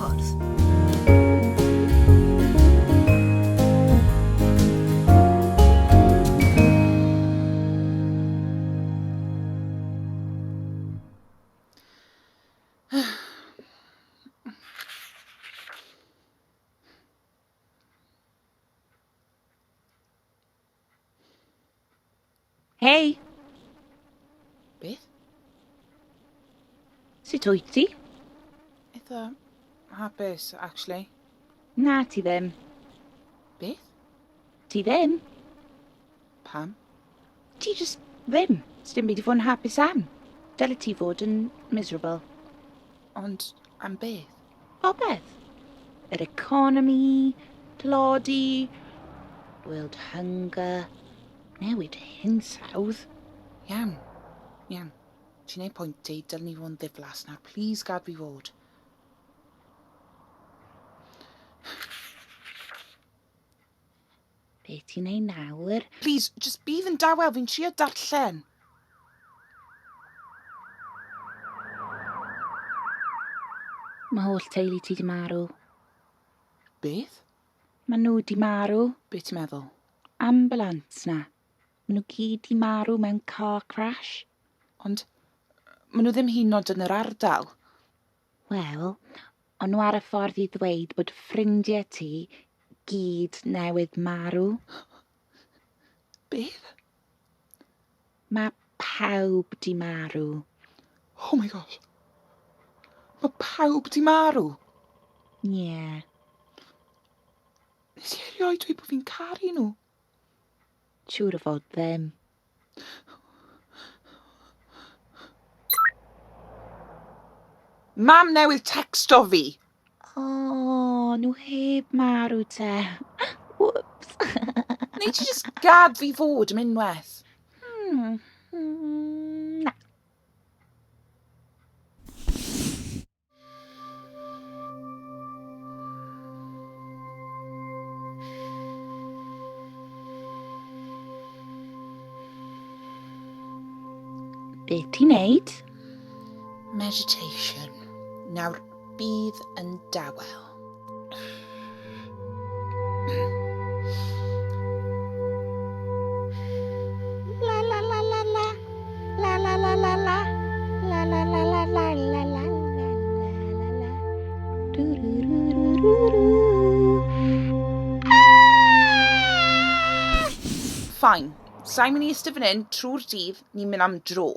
ffordd. Hei! Beth? Sut wyt ti? Eitha hapus, actually. Na, ti ddim. Beth? Ti ddim. Pam? Ti just ddim. Sdim byd i fod yn hapus am. Dyle ti fod yn miserable. Ond am beth? Popeth. Yr economi, tlodi, world hunger, newid hinsawdd. Iawn, iawn. Ti'n neud pwynt ti, dylen ni fod yn ddiflas nawr. Please gad fi fod. Be ti'n neud nawr? Please, just bydd yn dawel, fi'n trio darllen. Mae holl teulu ti di marw. Beth? Mae nhw di marw. Be ti'n meddwl? Ambulance na. Maen nhw gyd di marw mewn car crash. Ond maen nhw ddim hyd yn oed yn yr ardal. Wel, o'n nhw ar y ffordd i ddweud bod ffrindiau ti gyd newydd marw. Beth? Mae pawb di marw. Oh my gosh. Mae pawb di marw. Ie. Yeah. Nes i erioed dweud bod fi'n caru nhw. Siŵr o fod ddim. Mam newydd texto fi. O, nhw heb marw te. Whoops. Neu ti just gad fi fod am unwaith. Na. Be ti'n neud? Meditation. Nawr bydd yn dawel. La la la la la. La la la la la. La la la la la la la la la la. Du du du du du du. Ah! Fine. Sa'n mynd i eistedd fan hyn trwy'r dydd, ni'n mynd am dro.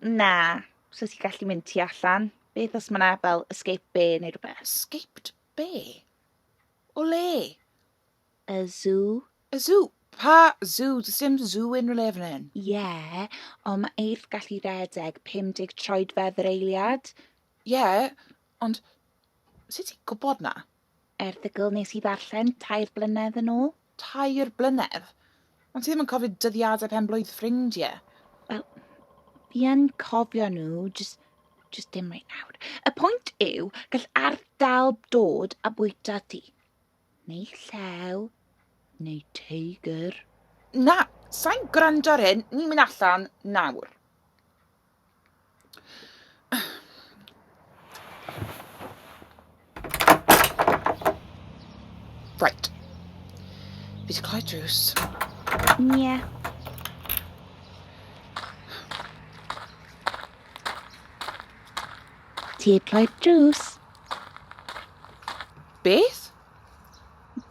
Na, so ti'n gallu mynd tu allan. Beth os mae 'na fel escape bear neu rhywbeth? Escaped bear? O le? Y zoo? Y zoo? Pa zoo? Does dim zoo unrhyw le fan hyn. Ie, yeah, ond mae eirth gallu redeg 50 troedfedd yr eiliad. Ie, yeah, ond sut ti'n gwybod na? Erthygl nes i ddarllen 3 blynedd yn ôl. 3 blynedd? Ond ti ddim yn cofio dyddiadau pen blwydd ffrindiau. Wel, fi yn cofio nhw, just dim reit nawr. Y pwynt yw, gall ardal dod a bwyta ti. Neu llew, neu teigr. Na, sa'n gwrando ar hyn, ni'n mynd allan nawr. Right. Fi 'di cloi drws. Ie. Yeah. Ti heb cloi'r drws. Beth?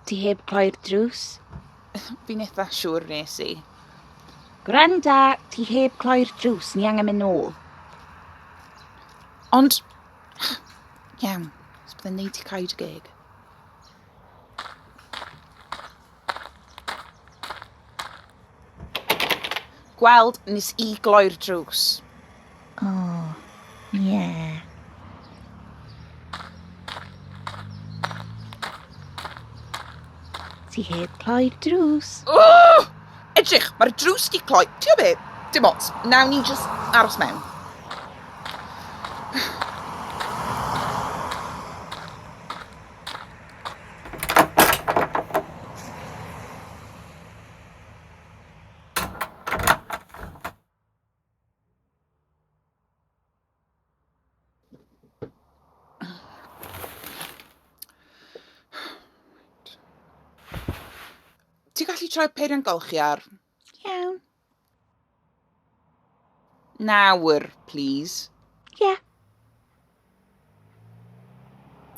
Ti heb cloi'r drws. Fi'n eitha siŵr nes i. Gwranda, ti heb cloi'r drws, ni angen mynd nôl. Ond, iawn, os byddai'n neud ti cau dy geg. Gweld, nes i gloi'r drws. O, ie. Yeah. Ti heb cloi'r drws. Oh! Edrych, mae'r drws di cloi. Ti'n gwybod be? Dim ots. Nawn ni just aros mewn. Ti'n gallu troi peiriant golchi ar? Iawn. Nawr, please. Ie. Yeah.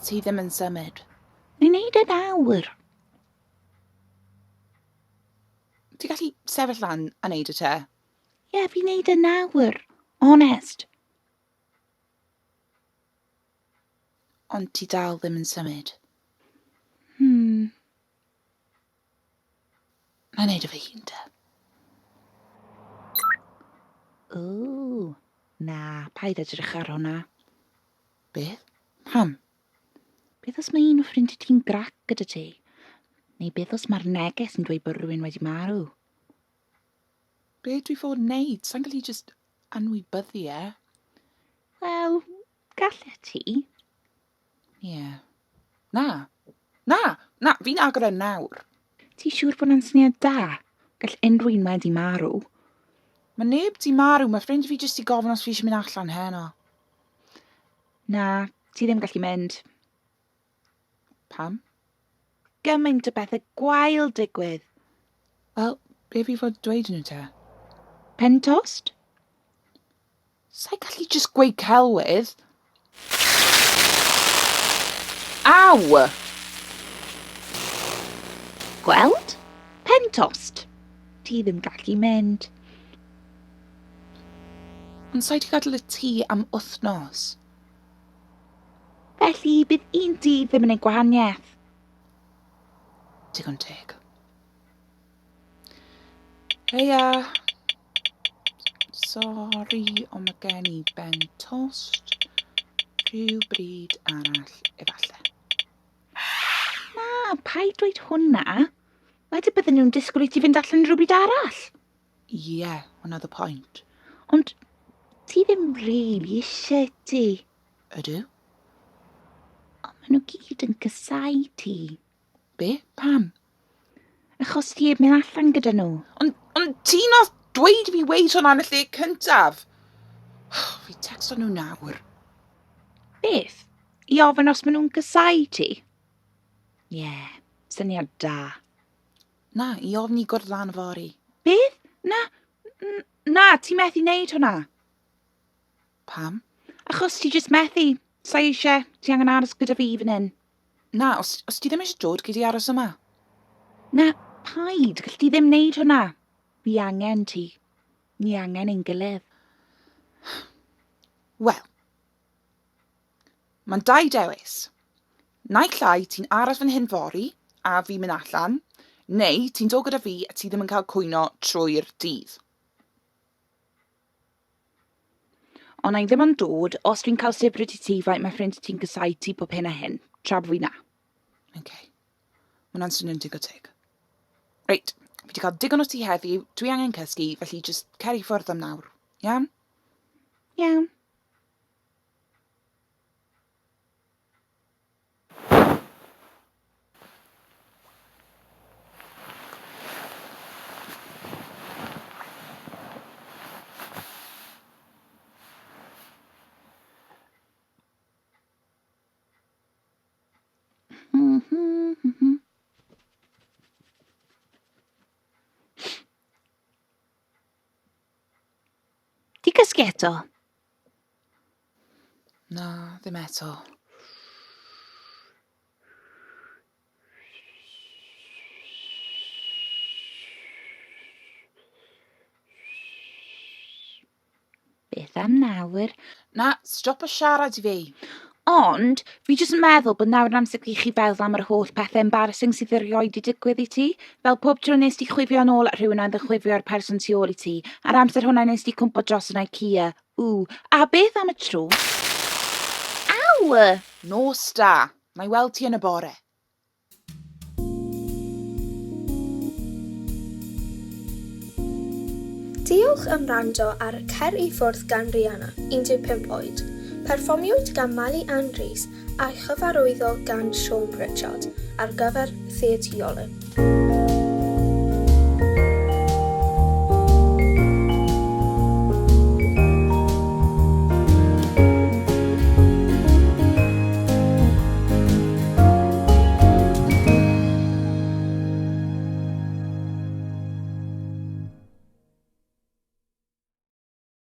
Ti ddim yn symud. Ni'n neud e nawr. Ti'n gallu sefyll lan a neud y te? Ie, yeah, fi'n neud e nawr. Honest. Ond ti dal ddim yn symud. Na i neud o fy hun te. Ww, na, paid edrych ar hwnna. Beth? Pam? Beth os mae un o ffrindiau ti'n grac gyda ti? Neu beth os mae'r neges yn dweud bod rhywun wedi marw? Be dwi fod wneud? Sa'n gallu just anwybyddu e? Wel, gallet ti. Ie. Yeah. Na. Na! Na, fi'n agor e nawr. Ti siŵr bod hwnna'n syniad da? Gall unrhyw un wedi marw. Mae neb di marw, mae ffrind fi jyst i gofyn os fi eisiau mynd allan heno. Na, ti ddim gallu mynd. Pam? Gymaint o bethau gwael digwydd. Wel, be fi fod dweud nhw te? Pen tost? Sa'i gallu jyst gweud celwydd? Aw! Gweld? Pen tost. Ti ddim gallu mynd. Ond sa'i di gadael y tŷ am wythnos. Felly, bydd un dydd ddim yn ei gwahaniaeth. Digon teg. Heia! Sori, ond mae gen i ben tost. Rhyw bryd arall, efallai. Na, paid dweud hwnna. Wedyn bydden nhw'n disgwyl i ti fynd allan rhywbryd arall. Ie, yeah, hwnna the point. Ond ti ddim really eisiau ti. Ydw? Ond maen nhw gyd yn casau ti. Be? Pam? Achos ti heb mynd allan gyda nhw. Ond on ti nath dweud i fi weud hwnna yn y lle cyntaf. Fi texto nhw nawr. Beth? I ofyn os maen nhw'n casau ti? Ie, yeah, syniad da. Na, i ofyn i gwrdd lan fory. Beth? Na, na, ti methu wneud hwnna. Pam? Achos ti jyst methu. Sa i eisiau, ti angen aros gyda fi fan hyn. Na, os, os ti ddim eisiau dod, gei di aros yma. Na, paid, gall ti ddim wneud hwnna. Fi angen ti. Ni angen ein gilydd. Wel, mae'n dau dewis. Naill ai ti'n aros fan hyn fory a fi'n mynd allan, neu ti'n dod gyda fi a ti ddim yn cael cwyno trwy'r dydd. Ond na i ddim ond dod os dwi'n cael sibrwd i ti faint mae ffrind ti'n casau ti pob hyn a hyn, tra bod fi na. OK. Mae hwnna'n swnio'n digon teg. Reit, fi wedi cael digon o ti heddiw, dwi angen cysgu, felly just cer i ffwrdd am nawr. Iawn? Iawn. Ti cysgu eto? Na, ddim eto. Beth am nawr? Na, stop y siarad i fi. Ond, fi jyst yn meddwl bod nawr yn amser i chi feddwl am yr holl pethau embarrassing sydd erioed 'di digwydd i ti. Fel pob tro nes di chwifio yn ôl at rhywun oedd yn chwifio ar person tu ôl i ti, a'r amser hwnna nes di cwmpo dros yn IKEA. Ww. A beth am y tro? Aw! Nos da. Na i weld ti yn y bore. Diolch am wrando ar Cer i Ffwrdd gan Rihanna, 15 oed. Perfformiwyd gan Mali Ann Rees a'i chyfarwyddo gan Siôn Pritchard ar gyfer Theatr Iolo.